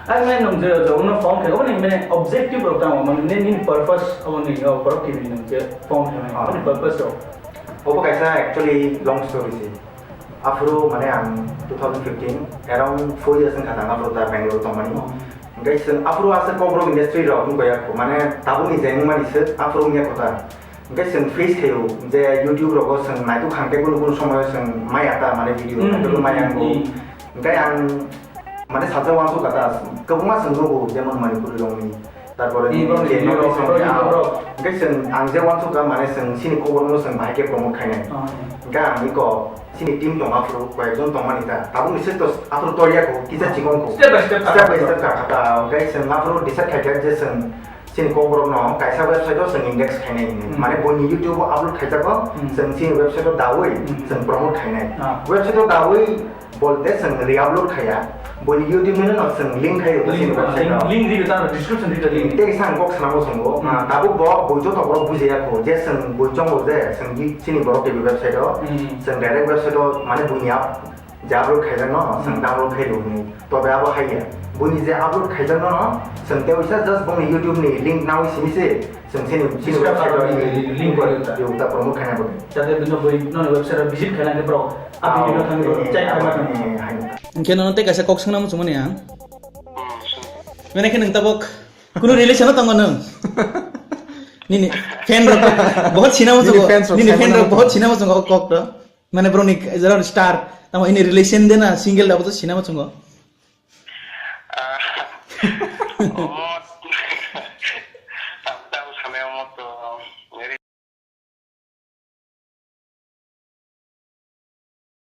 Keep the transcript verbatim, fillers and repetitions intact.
Ang mane nung je jono phone khe, oboni mane objective rok tamo, mane nini purpose oboni, o borok kini nung je phone khe mane, Ah. Oboni purpose rok. Obo kaisa actually long story se. Aphuru mane ang two thousand fifteen, around four years wngkha ta aphuru ta Bangalore tongmani. Oh. Hingke chwng aphuru aswk Kokborok industry rok wngkha ya, mane tabukni je wngmani se aphuru wngya kho ta. Hingke chwng face khaio je YouTube rogo chwng naituk kha hingke kunu kunu somoyo chwng maya ta mane video Hmm, naituk hmm, maya hmm, wngkha. Hmm. Hingke ang mane salsa wansuk kata kwbangma chwng nugo jemon Manipuri rokni. Tarpore Ni ni borok je ni norok borok, song borok ni ya. Borok. Hingke chwng ang je wansuk ka mane chwng chini Kokborok no chwng bahai khe promote khainai. Oh, yeah. Hingke ang iko chini team tong aphuru koyekjon tongmani ta. Tabukni sik to aphuru toriya ko kisa chikon ko. Step by step Step by ka. Step ka kata. Hingke chwng aphuru decide khaikha je chwng chini Kokborok no kaisa website o chwng index khainai hinwi. Hmm. Mane boini YouTube o upload khaijago, Hmm. Chwng chini website o dawi Hmm. Chwng promote khainai. Ah. Website o dawi Bolte chwng re-upload khaiya, boini YouTube ni no chwng link khaio, Link, chini website link, o. Link di ta description di ta link. Tei kisa ang kok swnamo chwngo, Hmm. Ah, tabuk bo bui joto borok bujiya kho, je chwng bui chongo je, chwng di chini borok T V website o, Hmm. Chwng direct website o, mane buini app, je upload khaijak no, chwng Hmm. download khai rw hwnwi. Tobe abo haiya, buini je upload khaijak no, chwng tei waisa just bongni YouTube ni link nawi simi se, Chwng chini, chini Description website o o link, link link rw ta. Rw ta promote khaina bagwi. Jate bini bui noni website o visit khaina khe borok a video no thangwi borok check khaima thangwi. Hingke nono tei kaisa kok swngna muchungmani ang. Mane khe nwng tabok kunu relation o tongo nwng? Nini fan rok bohot sina muchungo. Nini fans rok Nini fan rok bohot sina muchungo kok to. Mane borokni jara star tamo ini relation de na single da boto sina muchungo. Ah, oh,